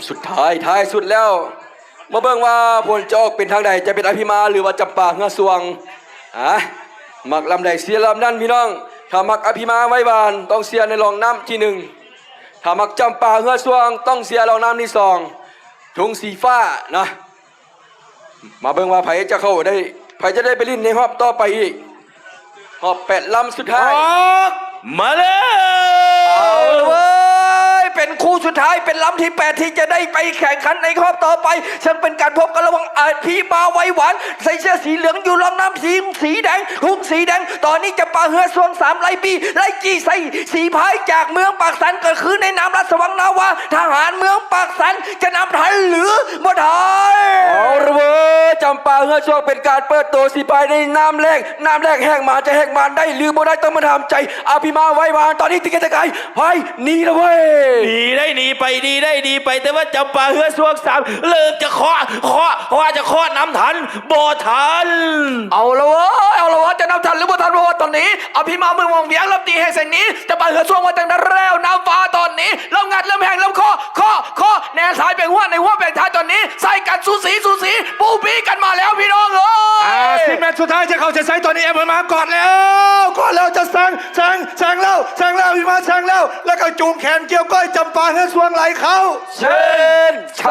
ສຸດທ້າຍ ທ້າຍສຸດແລ້ວ ມາເບິ່ງວ່າຜົນຈະອອກເປັນທາງໃດ, ຈະເປັນອະພິມາ ຫຼືວ່າຈຳປາເຮືອຊ່ວງ. ອາ ມັກລຳໃດເຊຍລຳນັ້ນພີ່ນ້ອງ. ຖ້າມັກອະພິມາໄວຫວານ ຕ້ອງເຊຍໃນລອງນ້ຳທີໜຶ່ງ, ຖ້າມັກຈຳປາເຮືອຊ່ວງ ຕ້ອງເຊຍລອງນ້ຳທີສອງ ທຸງສີຟ້ານະ. ມາເບິ່ງວ່າໃຜຈະເຂົ້າໄດ້ ໃຜຈະໄດ້ໄປຫຼິ້ນໃນຮອບຕໍ່ໄປອີກ ຮອບແປດລຳສຸດທ້າຍ. ອອກມາແລ້ວ ເອົາລະເວີຍ ເປັນຄູ່ສຸດທ້າຍ ເປັນລຳທີແປດທີ່ຈະໄດ້ໄປແຂ່ງຂັນໃນຮອບຕໍ່ໄປ, ເຊິ່ງເປັນການພົບກັນລະຫວ່າງອະພິມາໄວຫວານ ໃສ່ເສື້ອສີເຫຼືອງ ຢູ່ລອງນ້ຳທີມສີແດງ ທຸງສີແດງ. ຕອນນີ້ຈຳປາເຮືອຊ່ວງສາມ ໄລ່ບີ້ ໄລ່ຈີ່ໃສ່ສີພາຍຈາກເມືອງປາກຊັນ ກໍຄືໃນນາມລາຊະວັງນາວາ ທະຫານເມືອງປາກ ສັນຈະນຳທັນຫຼືບໍ່ທັນ? ເອົາລະເວີຍ ຈຳປາເຮືອຊ່ວງເປັນການເປີດໂຕສີພາຍໃນນ້ຳແລກ, ນ້ຳແລກແຮງມາຈະແຮງມາໄດ້ຫຼືບໍ່ໄດ້ ຕ້ອງມາຖາມໃຈອະພິມາໄວຫວານ. ຕອນນີ້ຕິກະຕະກາຍພາຍໜີລະເວີຍ ໜີໄດ້ໜີໄປ ໜີໄດ້ໜີໄປ ແຕ່ວ່າຈຳປາເຮືອຊ່ວງສາມເລີ່ມຈະເຄາະ ເຄາະ ເຄາະ ຈະເຄາະນຳທັນບໍ່ທັນ? ເອົາລະເວີຍ ເອົາລະເວີຍ ຈະນຳທັນຫຼືບໍ່ທັນ? ເພາະວ່າຕອນນີ້ອະພິມາເມືອງວັງວຽງເລີ່ມຕີແຮງໃສ່ໜີ ຈຳປາເຮືອຊ່ວງວ່າຈັ່ງໃດແລ້ວ? ນ້ຳຟ້າຕອນນີ້ ເລີ່ມງັດ ເລີ່ມແຮງ ເລີ່ມເຄາະ ເຄາະ ເຄາະ ແນໃສ່ແບ່ງຫົວ ໃນຫົວແບ່ງທ້າຍ ຕອນນີ້ໃສ່ກັນສູສີ ສູສີ ປູປີ້ກັນມາແລ້ວພີ່ນ້ອງເອີຍ. ອາ ສິບແມັດສຸດທ້າຍຈະເຂົ້າເສັ້ນໄຊ ຕອນນີ້ອະພິມາກອດແລ້ວ ກອດແລ້ວ ຈະແຊງ ແຊງ ແຊງແລ້ວ ແຊງແລ້ວ ອະພິມາແຊງແລ້ວ ແລ້ວກໍຈູງແຂນກ່ຽວກ້ອຍ ຈຳປາເຮືອຊ່ວງໄຫຼເຂົ້າ ເສັ້ນໄຊ.